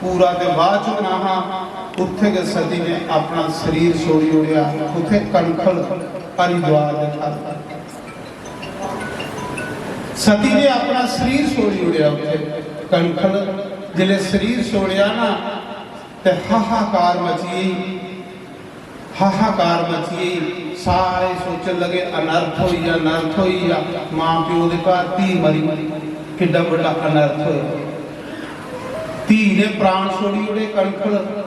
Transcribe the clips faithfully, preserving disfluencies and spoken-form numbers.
पूरा ते बाद च होना हा, उत्थे गै सती ने अपना शरीर छोड़ी ओड़ेआ। उत्थे कनखल हरिद्वार दे घर। सती ने अपना शरीर छोड़ी ओड़ेआ उत्थे। कनखल जिसले शरीर छोड़ेआ ना, ते हाहाकार मची गेई। हाहाकार मची गेई। सारे सोचन लगे, "अनर्थ होई गेआ, अनर्थ होई गेआ।" मां प्यो दे घर धी मरी, किड्डा बड्डा अनर्थ होया। धी ने प्राण छोड़ी ओड़े। कनखल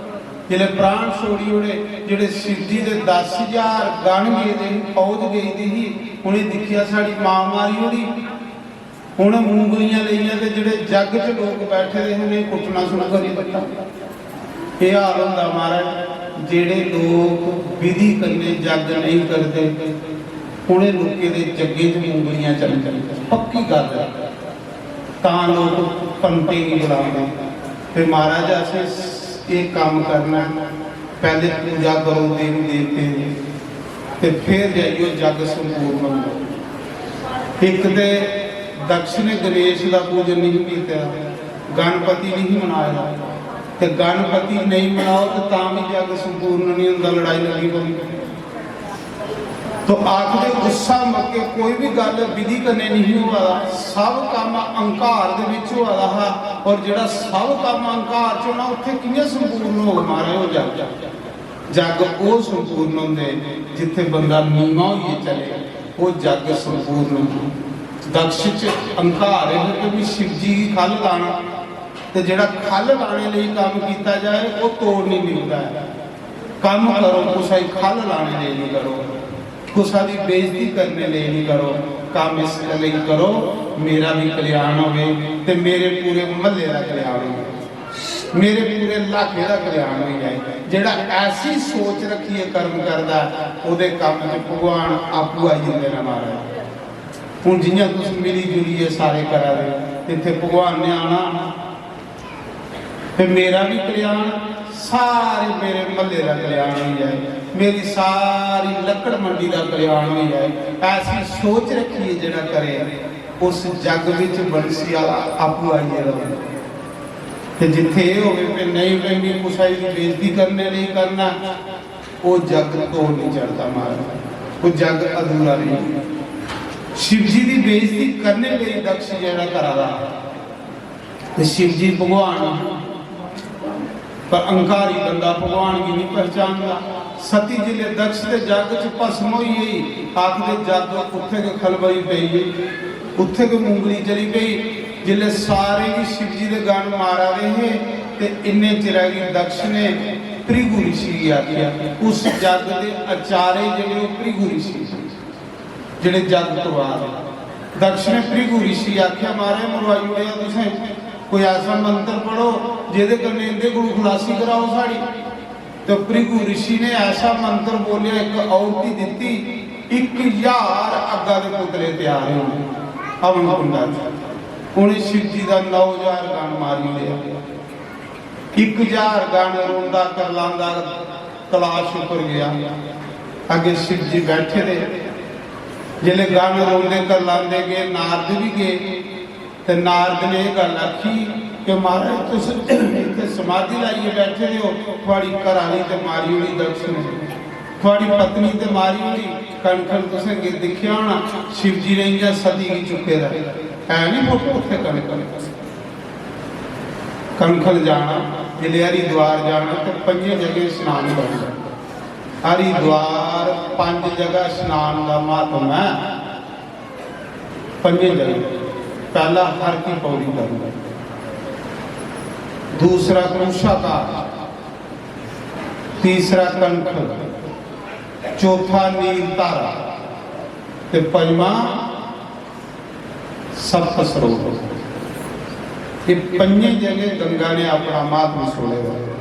जिसले प्राण छोड़ी ओड़े, जेह्ड़े शिव जी दे दस हजार गण गेदे ही, फौज गेदी ही, उ'नें दिक्खेआ, "साढ़ी मां मारी ओड़ी।" उ'नें मूंगलियां लेइयां ते जेह्ड़े जग च लोक बैठे दे हे, उ'नें कुट्टना शुरू करी दित्ता। एह् हाल होंदा महाराज, जेह्ड़े लोक विधि कन्नै जग नेईं करदे, उ'नें लोकें दे जग्गें च मूंगलियां चली जंदियां। पक्की गल्ल ऐ। तां लोक पंतें गी बुलांदे, "ते महाराज, असें एह् कम्म करना ऐ, पैह्ले पूजा करो देवी देवतें दी, ते फिर जाइयै जग संपूर्ण होंदा।" इक ते दक्ष ने गणेश दा पूजन नहीं कीते दा, गणपति नहीं मनाया, ते गणपति नहीं मनाओ ते तां भी जग संपूर्ण नहीं होंदा, लड़ाई लगी पौंदी। तो आखदे उस्सा मौके कोई भी गल्ल विधि कन्नै नहीं होआ दा, सब कम्म अहंकार दे विच होआ दा हा, और जेह्ड़ा सब कम्म अहंकार च होना, उत्थे कि'यां संपूर्ण होग महाराज ओह् जग? जग ओह् संपूर्ण होंदे जित्थे बंदा नीवा होइयै चले, ओह् जग संपूर्ण होंदे। दक्ष च अहंकार है कि भी शिव जी गी खल लाना, ते जेह्ड़ा खल लाने लेई कम्म कीता जाए, ओह् तोड़ नहीं निभदा ऐ। कम्म करो, कुसै गी खल लाने लेई नहीं करो, कुसै दी बेइज्जती करने लेई नहीं करो। कम्म इस लेई करो, मेरा भी कल्याण होवे ते मेरे पूरे म्हल्ले दा कल्याण होवे, मेरे पूरे इलाके दा कल्याण होई जाए। जेह्ड़ा ऐसी सोच रखियै कर्म करदा ऐ, ओह्दे कम्म च भगवान आपूं आई जंदे न महाराज। हून जि'यां तुस मिली जुलियै सारे करा दे, इत्थै भगवान ने आना, ते मेरा भी कल्याण, सारे मेरे म्हल्ले दा कल्याण होई जाए, मेरी सारी लक्कड़ मंडी दा कल्याण होई जाए। ऐसी सोच रखियै जेह्ड़ा करे, उस जग विच बंसी आह्ला आपूं आइयै रवै। ते जित्थे एह् होवे कि नेईं भाई, मी कुसै दी बेइज्जती करने लेई करना, ओह् जग तोड़ नहीं चढ़दा महाराज, ओह् जग अधूरा नहीं। शिव जी दी बेइज्जती करने लेई दक्ष जेह्ड़ा करा दा, ते शिव जी भगवान, पर अहंकारी बंदा भगवान गी नहीं पहचानदा। सती जिसले दक्ष दे जग च भस्म होई गेई, आखदे जग उत्थे गै खलबली पेई गेई, उत्थे गै मुंगली चली पेई। जिसले सारे गी शिव जी दे गण मारा दे हे, ते इन्ने चिरै गी दक्ष ने भृगु ऋषि गी आखेआ, उस जग दे आचार्य जेह्ड़े ओह् भृगु ऋषि, जेह्ड़े जग करवा दे। दक्ष ने भृगु ऋषि आखेआ, "महाराज, मरवाई ओड़ेआ तुसें, कोई ऐसा मंत्र पढ़ो जेह्दे कन्नै इंदे कोलू खलासी कराओ साढ़ी।" तो भृगु ऋषि ने ऐसा मंत्र बोलिया, एक आहुति दित्ती, इक ज्हार अग्गा दे पुतले त्यार होए हवन कुंडा च। उ'नें शिव जी दा नौ ज्हार गण मारी ओड़ेआ। इक ज्हार गण रोंदा करलांदा कलाश उप्पर गया। अग्गे शिव जी बैठे दे। जिसले गण रोंदे करलांदे गए, नारद भी गए, ते नारद ने एह् गल्ल आखी कि महाराज, तुस इत्थै समाधि लाइयै बैठे दे हो, थुआड़ी घरै आह्ली ते मारी ओड़ी दक्ष ने, थुआड़ी पत्नी ते मारी ओड़ी। कनखल तुसें गे-, दिक्खेआ होना, शिव जी ने इ'यां सती गी चुक्के दा ऐ, है नी फोटो उत्थै कनखल। कनखल जाना, जिसलै हरिद्वार जाना ते पंजे जगह स्नान करना। हरिद्वार पंज जगह स्नान दा महात्म ऐ। पंजे जगह, पैह्ला हर की पौड़ी करना, दूसरा क्रूशाघात, तीसरा कनखल, चौथा नील धारा ते पंजमा सप्त सरोवर। ये पंजे जगह गंगा ने अपना महात्म छोड़े हुए।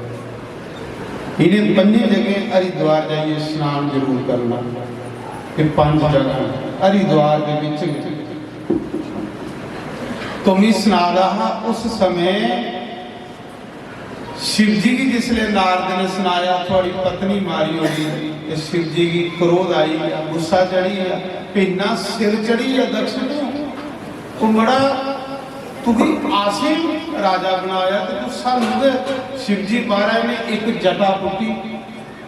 इन्हें पंजे जगह हरिद्वार जाइए स्नान जरूर करना। ये पंज जगह हरिद्वार के बीच में। तो मैं सना रहा उस समय शिव जी गी जिसले नारद ने सनाया, "थुआड़ी पत्नी मारी ओड़ी," ते शिव जी गी क्रोध आई गेआ, गुस्सा चढ़ी गेआ, इन्ना सिर चढ़ी गेआ दक्ष नू। ओह् मड़ा तुगी असें राजा बनाया ते तू सानू गै। शिवजी महाराज ने इक जटा पुट्टी,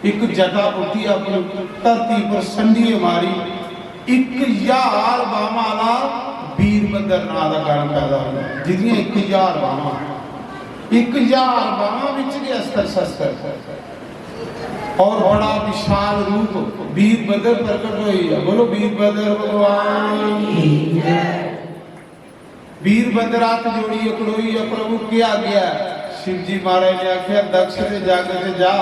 इक जटा पुट्टी अपनी धरती पर संडिये मारी। इक ज्हार बावां आह्ला वीरभद्र नांऽ दा गण पैदा होया, जिदियां इक ज्हार बावां, इक ज्हार बावां बिच गै अस्त्र शस्त्र और बड़ा विशाल रूप वीरभद्र प्रकट होई गेआ। बोलो वीरभद्र भगवान की जय। वीरभद्र हत्थ जोड़ियै खड़ोई गेआ, "प्रभु, केह् आज्ञा ऐ?" शिवजी महाराज ने आखेआ, "दक्ष दे जग च जा,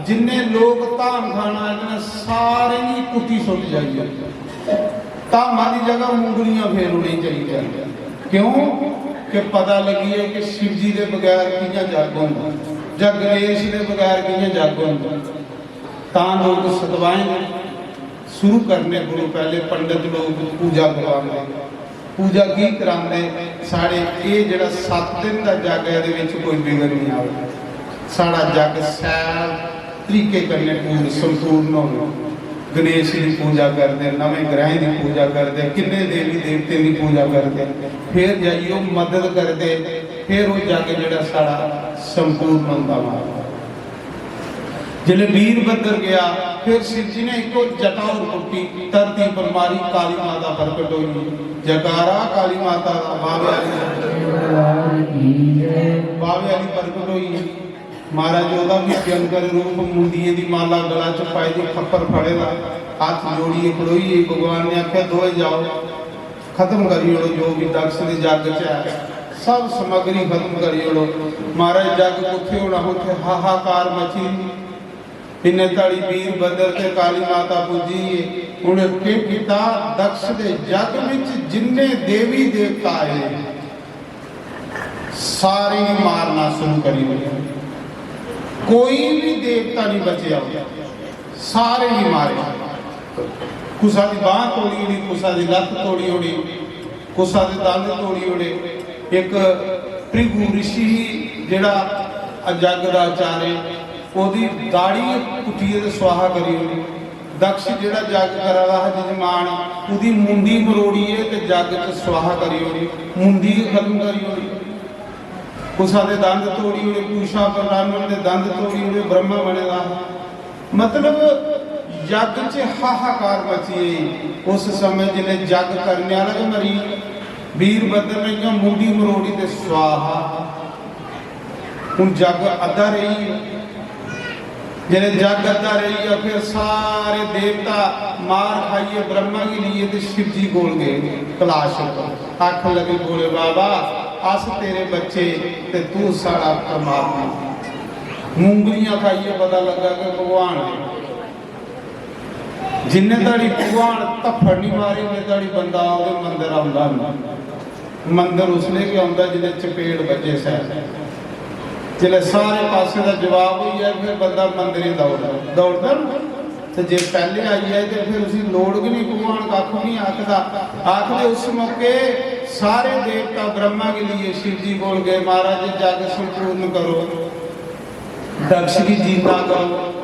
जिन्ने लोक धाम खान आए दे न, सारें गी कुट्टी सुट्ट जाइयै। धामा दी जगह मुंगलियां फेर उड़े चाहिए।" क्यों? कि पता लगी है कि शिवजी दे बगैर कि'यां जग होंदा, जां गणेश दे बगैर कि'यां जग होंदा। तां लोक सतवाएं शुरू करने कोलों पैह्ले पंडत लोक पूजा करवांदे। पूजा की करांदे? साढ़े एह् जेह्ड़ा सत्त दिन दा जग ऐ, एह्दे बिच कोई विघ्न निं आवे, साढ़ा जग शैल तरीके कन्नै पूर्ण संपूर्ण होवे। गणेश दी पूजा करदे, नवें ग्रहें दी पूजा करदे, किन्ने देवी देवतें दी पूजा करदे, फिर जाइयै ओह् मदद करदे, फिर ओह् जग जेह्ड़ा साढ़ा संपूर्ण होंदा। माता जिसलै वीरभद्र गया, फिर शिव जी ने इक्को जटा होर पुट्टी, धरती पर मारी, काली माता प्रकट होई। जयकारा काली माता दा, बावे आह्ली, बावे आह्ली प्रकट होई। महाराज ओह्दा भी भयंकर रूप, मुंडिये दी माला गला च पाई दी, खप्पर फड़े दा, हत्थ जोड़ियै खड़ोई। भगवान ने आखेआ, "दोए जाओ।" खत्म करी ओड़ो जो भी दक्ष दे जग च है, सब समग्री खत्म करी ओड़ो। महाराज जग कुत्थे होना, उत्थे हाहाकार मची। इन्ने धड़ी वीरभद्र ते काली माता पुज्जी। उ'नें केह् कीता, दक्ष दे जग विच जिन्ने देवी देवता आए, सारे ही मारना शुरू करी ओड़ेआ। कोई भी देवता नहीं बचेआ, सारे ही मारे। कुसा दी बांह तोड़ी ओड़ी, कुसा दी लत्त तोड़ी ओड़ी, कुसा दे दंद तोड़ी ओड़े। एक भृगु ऋषि ही, जेड़ा अजग दा आचार्य, ओदी दाढ़ी पुट्टियै ते स्वाहा करी ओड़ी। दक्ष जेड़ा जग करा दा हा जजमान, ओदी मुंडी मरोड़ियै ते जग च स्वाहा करी ओड़ी, मुंडी गै खत्म करी ओड़ी। कुसा दे दंद तोड़ी ओड़े, पूषा ब्राह्मण दे दंद तोड़ी ओड़े, ब्रह्मा बने दा हा। मतलब, यज्ञ च हाहाकार मची गेई। उस समय जिसलै यज्ञ करने आह्ला गै मरी, वीरभद्र ने इ'यां मुंडी मरोड़ी ते स्वाहा। हून यज्ञ अद्धा रेही गेआ। जिसलै यज्ञ अद्धा रेही गेआ, फिर सारे देवता मार खाइयै ब्रह्मा गी लेइयै ते शिव जी कोल गए कैलाश उप्पर। आखन लगे, "भोले बाबा, अस तेरे बच्चे ते तू साढ़ा परमात्मा।" मुंगलियां खाइयै पता लगा कि भगवान ने। जिन्ने धड़ी भगवान धफ्फड़ नहीं मारे, उन्ने धड़ी बंदा ओह्दे मंदर औंदा नहीं। मंदर उसले गै औंदा जिसले चपेड़ बज्जे सै। जिसले सारे पासे दा जवाब होई जाए, फिर बंदा मंदर ही दौड़दा, दौड़दा ना। ते जे पैह्ले आई जाए, ते फिर उसी लोड़ गै नहीं, भगवान कक्ख बी नहीं आखदा। आखदे उस मौके सारे देवता ब्रह्मा गी लेइयै शिव जी कोल गए, "महाराज, जग संपूर्ण करो।" दक्ष गी जींदा करो।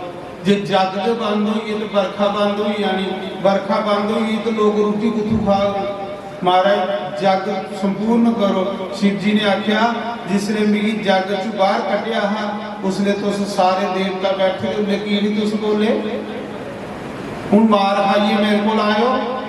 जे जग गै बंद होई गे ते बरखा बंद होई जानी, बरखा बंद होई गेई ते लोक रुट्टी कुत्थूं खाग? महाराज, जग संपूर्ण करो। शिव जी ने आख्या, "जिसले मिगी जग चों बाहर कड्ढेआ हा, उसले तुस सारे देवता बैठे दे, उसले की नहीं तुस बोले? हूं मार खाइयै मेरे कोल आयो।"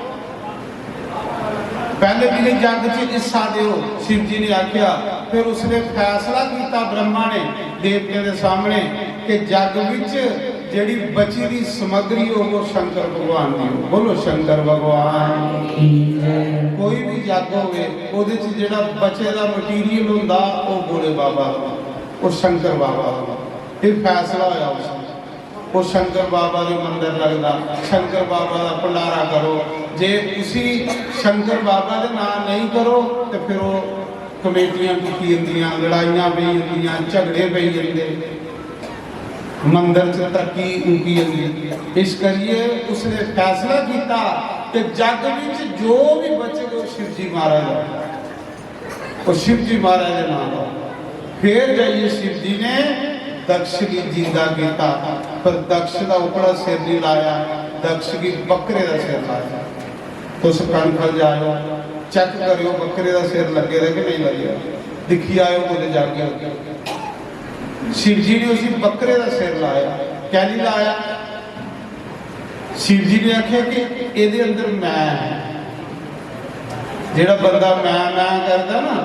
पहले मेरे जग च हिस्सा देओ, शिव जी ने आख्या। फिर उसने फैसला किया ब्रह्मा ने देवतें के सामने कि जग विच जेड़ी बची दी समग्री हो, वो शंकर भगवान दी हो। बोलो शंकर भगवान की जय। कोई भी जग होवे, ओदे च जेड़ा बचे दा मटीरियल होंदा, वो भोले बाबा दा, वो शंकर बाबा दा। ये फैसला होया उसने। वो शंकर बाबा दे मंदर लगदा, शंकर बाबा दा भंडारा करो। जे उसी शंकर बाबा दे नां नहीं करो, ते फिर वो कमेटियां टुटी जंदियां, लड़ाइयां पेई जंदियां, झगड़े पेई जंदे, मंदर च तरक्की मुकी जंदी। इस करियै उसने फैसला किया कि जग विच जो भी बचे, वो शिव जी महाराज दा। और शिव जी महाराज दे नाम दा। फिर जाइए शिव जी ने दक्ष गी जींदा कीता, पर दक्ष दा उपरा सिर नहीं लाया, दक्ष गी बकरे दा सिर लाया। तुस कनखल जाओ, चेक करेओ बकरे दा सिर लग्गे दा कि नेईं लग्गे दा, दिक्खी आएओ कुतै जागे। शिव जी ने उसी बकरे दा सिर लाया। कैली लाया? शिव जी ने आखेआ कि एह्दे अंदर मैं ऐ। जेह्ड़ा बंदा मैं मैं करदा ना,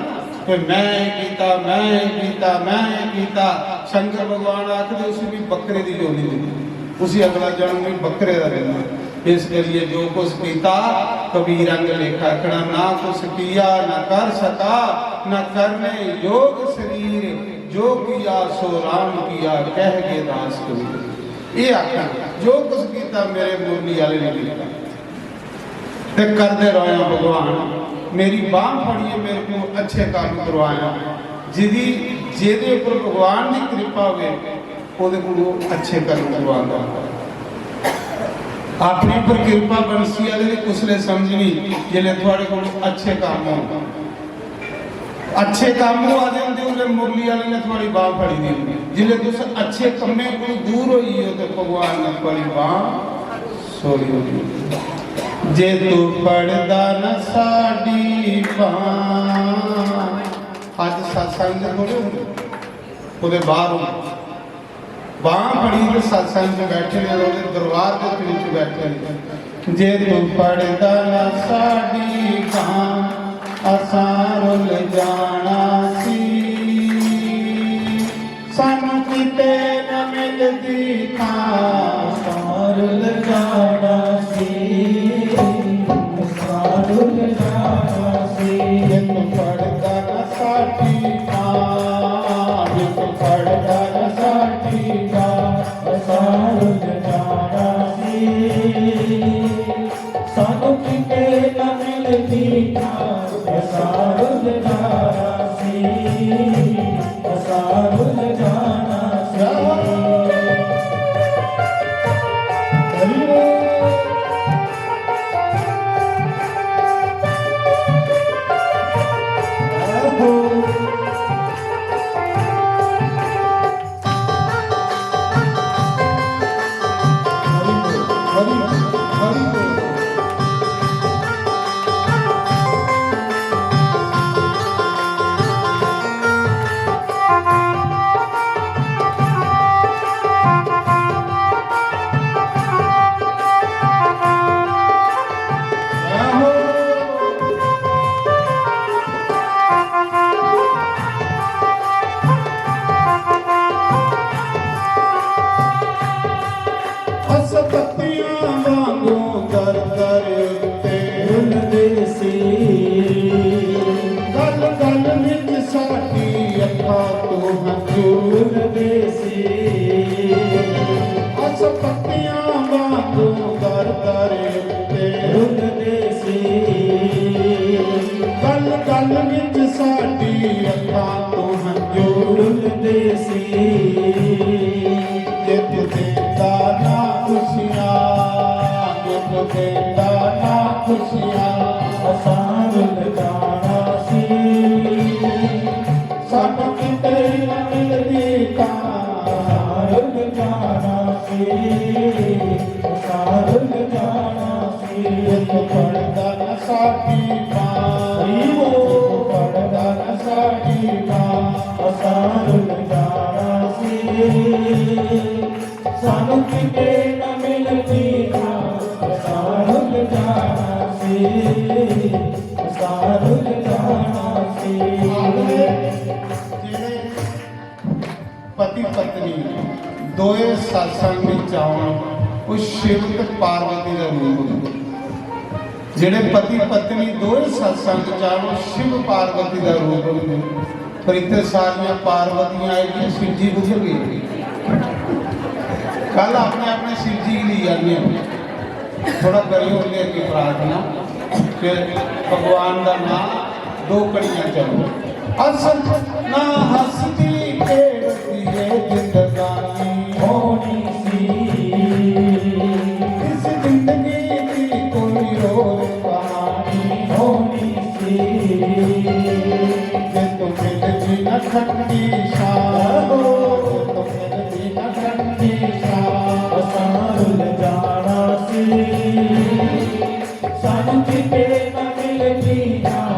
कि मैं एह् कीता, मैं एह् कीता, मैं एह् कीता, शंकर भगवान आखदे उसी भी बकरे दी जोड़ी दिंदे, उसी अगला जन्म भी बकरे दा दिंदा। इस करियै जो कुछ कीता, कबीर अंग लेखा आखना, ना कुछ किया ना कर सका, ना करने योग शरीर, जो किया सो राम किया, कह गए दास कबीर। ये आखना, जो कुछ कीता मेरे मुरली वाले ने कीता। ते करदे रौया भगवान, मेरी बांह फड़ियै मेरे को अच्छे कर्म करवाया। जिदी, जेदे उपर भगवान दी कृपा होवे, ओदे कोल अच्छे कर्म करवांदा। अपने उपर कृपा बनसी आले दी कुसले समझनी, जिसले थुआड़े कोल अच्छे कर्म होन। अच्छे कम्म होआ दे होंदे, उसलै मुरली आह्ले ने थुआड़ी बांह फड़ी दी होंदी। जिसलै तुस अच्छे कम्में कोला दूर होई गे ओ, ते भगवान ने थुआड़ी बांह छोड़ी ओड़ी। जे तू फड़दा ना साडी बांह, अज्ज सत्संग थोड़े होंदे, कुतै बाहर होंदे। बांह फड़ी ते सत्संग च बैठे दे, ओह्दे दरबार दे बिच बैठे दे। जे तू फड़दा ना साडी बांह, असां रुल जाना सी। सानू किते न मिलदी थां, असां रुल जाना सी। असां रुल जाना सी। जे तू फड़दा ना साडी बांह, जे तू फड़दा ना साडी बांह, असां रुल जाना सी। सानू किते न मिलदी थां, असां रुल जाना सी, असां रुल जाना सी। हरि बोल। अस पत्तियां वांगू दर दर उत्ते रुलदे सी। गल गल विच साडी अखां तों हंजू रुलदे सी। अस पत्तियां वांगू दर दर उत्ते रुलदे सी। गल गल विच साडी अखां तों हंजू रुलदे सी। जे तू देंदा ना खुशियां, जे तू देंदा ना खुशियां, असां रुल जाना सी। सानू किते न मिलदी थां, असां रुल जाना सी, असां रुल जाना सी। जे तू फड़दा ना साडी बांह, हरि बोल। जे तू फड़दा ना साडी बांह, असां रुल जाना सी। सानू किते न मिलदी थां, असां रुल जाना सी, असां रुल जाना सी। आखदे जेह्ड़े पति पत्नी दोए सत्संग च आउन, ओह् शिव ते पार्वती दा रूप होंदे। जेह्ड़े पति पत्नी दोए सत्संग च आउन, ओह् शिव पार्वती दा रूप होंदे। पर इत्थै सारियां पार्वतियां आई दियां, शिव जी कुत्थै गे? कल अपने अपने शिव जी गी लेई आने। थोड़ा करियो उंदे अग्गें प्रार्थना कि भगवान दा नाम दो कड़ियां चलो। अस ना हंसदी खेढदी ए जिंदगानी होनी सी। इस जिंदगी दी कोई और कहानी होनी सी। जे तू मिलदी ना ठंडी छां, जे तू मिलदी ना ठंडी छां, असां रुल जाना सी। सानू किते ना मिलदी थां,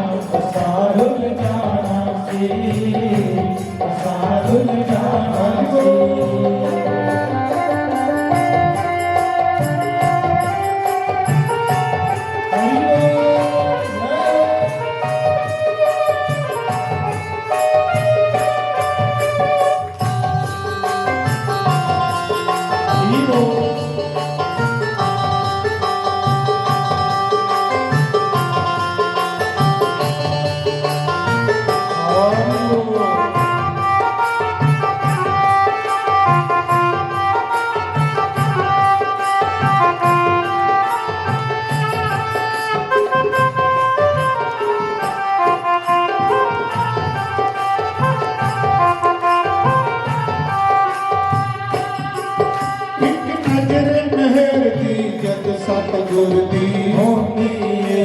इक नजर मेहर दी जद सतगुर दी होंदी ਏ।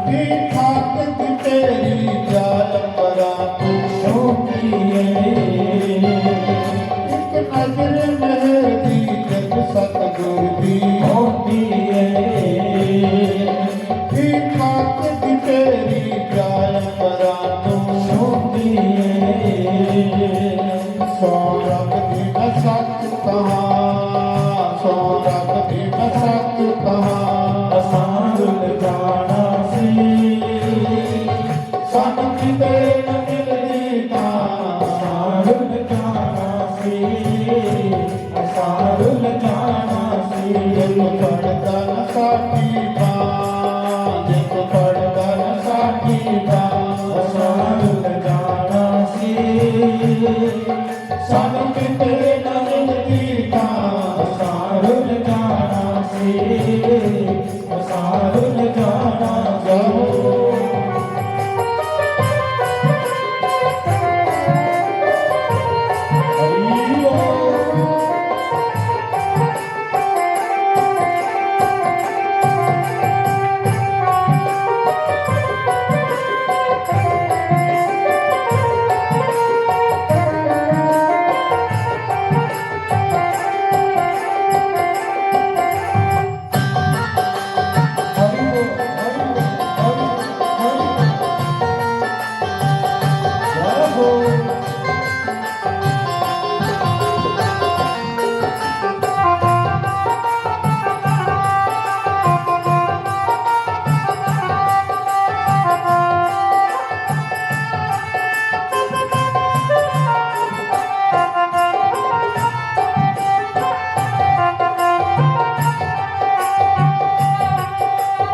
ਕੀ ਖਾਤਰ ਤੇਰੀ ਜਾਨ ਪਰਾਂ ਤੂੰ ਹੋਂਦੀ ਏ। ਇੱਕ ਨਜ਼ਰ ਮੇਹਰ ਦੀ ਜਦ ਸਤਗੁਰ ਦੀ ਹੋਂਦੀ ਏ। ਕੀ ਖਾਤਰ ਤੇਰੀ ਜਾਨ ਪਰਾਂ ਤੂੰ ਹੋਂਦੀ ਏ। ਸੌ ਰੱਬ ਦੀ ਮੈਂ ਸੱਚ ਕਹਾਂ, ਸੌ ਰੱਬ ਦੀ ਮੈਂ ਸੱਚ ਕਹਾਂ। ਅਸਾਂ ਰੁੱਲ ਜਾਣਾ ਸੀ, ਸਾਨੂੰ ਕਿਤੇ ਨਾ ਮਿਲਦੀ ਤਾਂ। ਅਸਾਂ ਰੁੱਲ ਜਾਣਾ ਸੀ, ਅਸਾਂ ਰੁੱਲ ਜਾਣਾ ਸੀ। ਜੇ ਤੂੰ ਫੜਦਾ ਨਾ ਸਾਡੀ ਬਾਂਹ, ਜੇ ਤੂੰ ਫੜਦਾ ਨਾ ਸਾਡੀ ਬਾਂਹ, ਅਸਾਂ ਰੁੱਲ ਜਾਣਾ ਸੀ। ਸਾਨੂੰ ਕਿਤੇ ਨਾ ਮਿਲਦੀ ਤਾਂ ਅਸਾਂ ਰੁੱਲ ਜਾਣਾ ਸੀ, ਅਸਾਂ ਰੁੱਲ ਜਾਣਾ ਸੀ।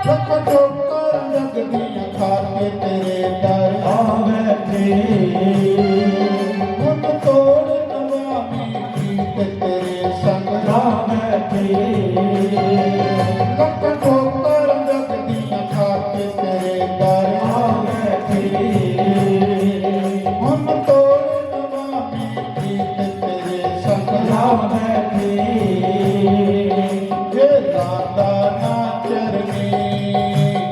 ਲੱਖ ਜੋਤਾਂ ਜਗਦੀਆਂ, ਖਾਤਰ ਤੇਰੇ ਦਰ ਆ ਬੈਠੇ। ਮਨ ਤੋੜ ਨਵਾਂ ਵੀ ਗੀਤ ਤੇਰੇ ਸੰਗ ਲਾ ਬੈਠੇ। ਲੱਖ ਜੋਤਾਂ ਜਗਦੀਆਂ, ਖਾਤਰ ਤੇਰੇ ਦਰ ਆ ਬੈਠੇ। ਮਨ ਤੋੜ ਨਵਾਂ ਵੀ ਗੀਤ ਤੇਰੇ ਸਤਨਾਮ ਹੈ। ਜੇ ਲਾਂਦਾ ਨਾ ਚਰਨੀ,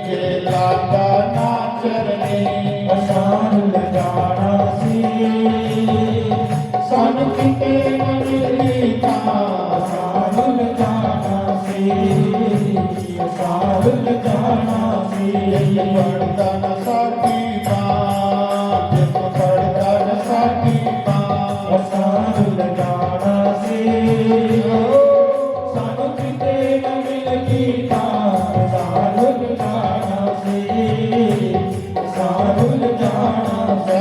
ਜੇ ਲਾਂਦਾ ਨਾ ਚਰਨੀ, ਅਸਾਂ ਰੁੱਲ ਜਾਣਾ ਸੀ। ਸਾਨੂੰ ਕਿਤੇ ਨਾ ਮਿਲਦੀ ਤਾਂ ਅਸਾਂ ਰੁੱਲ ਜਾਣਾ ਸੀ। ਅਸਾਂ ਰੁੱਲ ਜਾਣਾ ਸੀ। ਪੜਦਾ ਨਾ ਸਾਡੀ ਬਾਂਹ, ਪੜਦਾ ਨਾ ਸਾਡੀ ਬਾਂਹ, ਅਸਾਂ ਰੁੱਲ ਜਾਣਾ ਸੀ। ਸਾਨੂੰ ਕਿਤੇ ਨਾ ਮਿਲਦੀ ਤਾਂ ਅਸਾਂ ਰੁੱਲ ਜਾਣਾ ਸੀ। ਅਸਾਂ ਰੁੱਲ ਜਾਣਾ ਸੀ।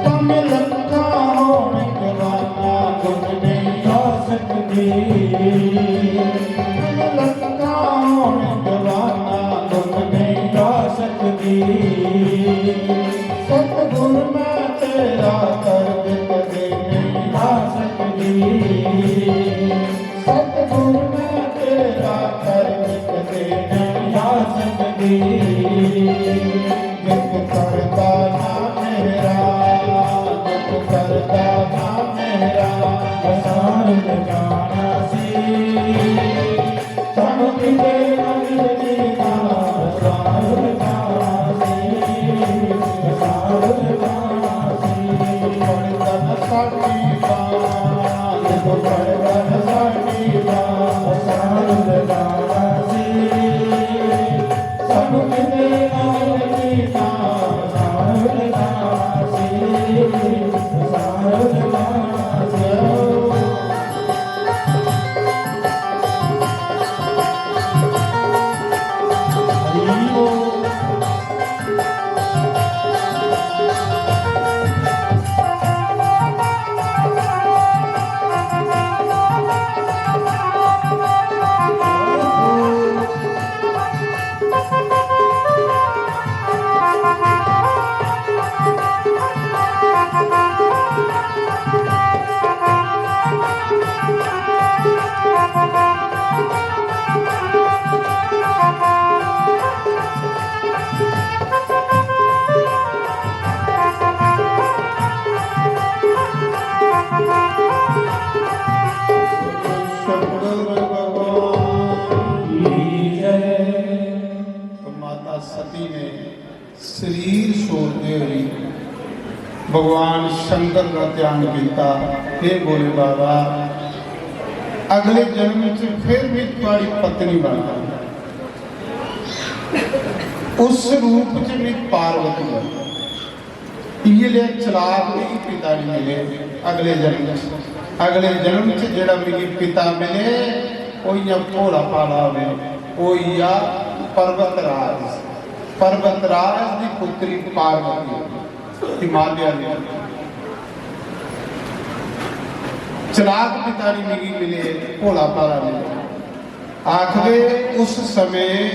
ਭਾਵੇਂ ਲੱਖਾਂ ਹੋਣ ਜਵਾਨਾਂ, ਗੁੰਮ ਨਹੀਂ ਆ ਸਕਦੀ। ਭਾਵੇਂ ਲੱਖਾਂ ਹੋਣ ਜਵਾਨਾਂ, ਗੁੰਮ ਨਹੀਂ ਆ ਸਕਦੀ। भगवान शंकर दा ध्यान कीता, "हे भोले बाबा, अगले जन्म च फिर भी थुआड़ी पत्नी बनना, उस रूप च भी पार्वती बनना।" इयै लेहा चलाक भी पिता नहीं मिले अगले जन्म च। अगले जन्म च जेड़ा मिगी पिता मिले, ओह इयां भोला भाला होवे, ओह इया पर्वत राज, पर्वत राज दी पुत्री पार्वती, हिमालय दी। चलाक पिता नहीं मिगी मिले, भोला भाला मिले। आखदे उस समय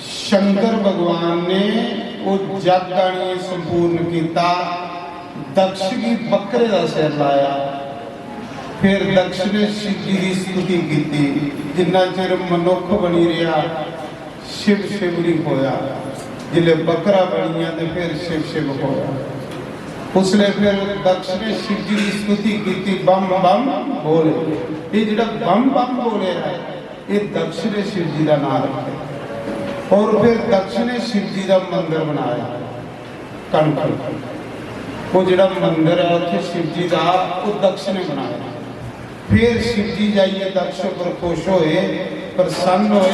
शंकर भगवान ने ओह जग आनियै संपूर्ण कीता, दक्ष गी बकरे दा सिर लाया, फिर दक्ष ने शिव जी दी स्तुति कीती। जिन्ना चिर मनुख बनी रेहा, शिव शिव नहीं होया, जिसले बकरा बनी गया ते फिर शिव शिव होया। उसले फिर दक्ष ने शिव जी दी स्तुति कीती, "बम बम बोले।" ये जेड़ा बम बम बोले है, ये दक्ष ने शिव जी का नाम रखा। और फिर दक्ष ने शिव जी का मंदिर बनाया कनक। वो जेड़ा मंदिर है उत्थे शिव जी का, वो दक्ष ने बनाया। फिर शिव जी जाइए दक्ष पर खुश होए, प्रसन्न होए।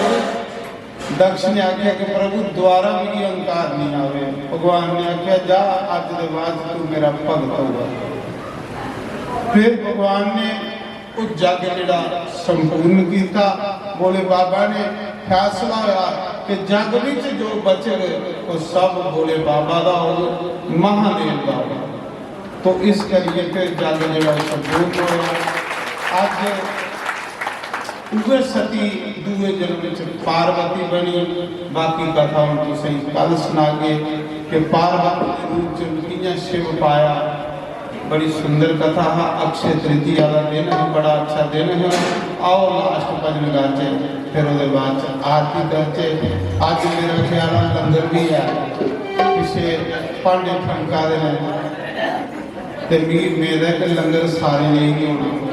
दक्ष ने आख्या कि "प्रभु, दोबारा मिगी अहंकार नहीं आवे।" भगवान ने आख्या, "जा, अज के बाद तू मेरा भगत होगा।" फिर भगवान ने वो जग जेड़ा संपूर्ण कीता, भोले बाबा ने फैसला होया कि जग विच जो बचग, वो सब भोले बाबा का होग, महादेव का होग। तो इस करिए फिर जग जेड़ा संपूर्ण होया। अज उहे सती दूए जन्म च पार्वती बनी। बाकी कथा हम तुसें कल सुनागे कि पार्वती के रूप च कियां शिव पाया। बड़ी सुंदर कथा हा। अक्षय तृतीया का दिन है, बड़ा अच्छा दिन है। आओ लास्ट भजन गाचे, फिर ओदे बाद च आरती करचे। अज मेरा ख्याल है लंगर भी है, पिछे भांडे ठमका दे ने, ते मिगी उम्मीद है कि लंगर सारे लेई गै होना।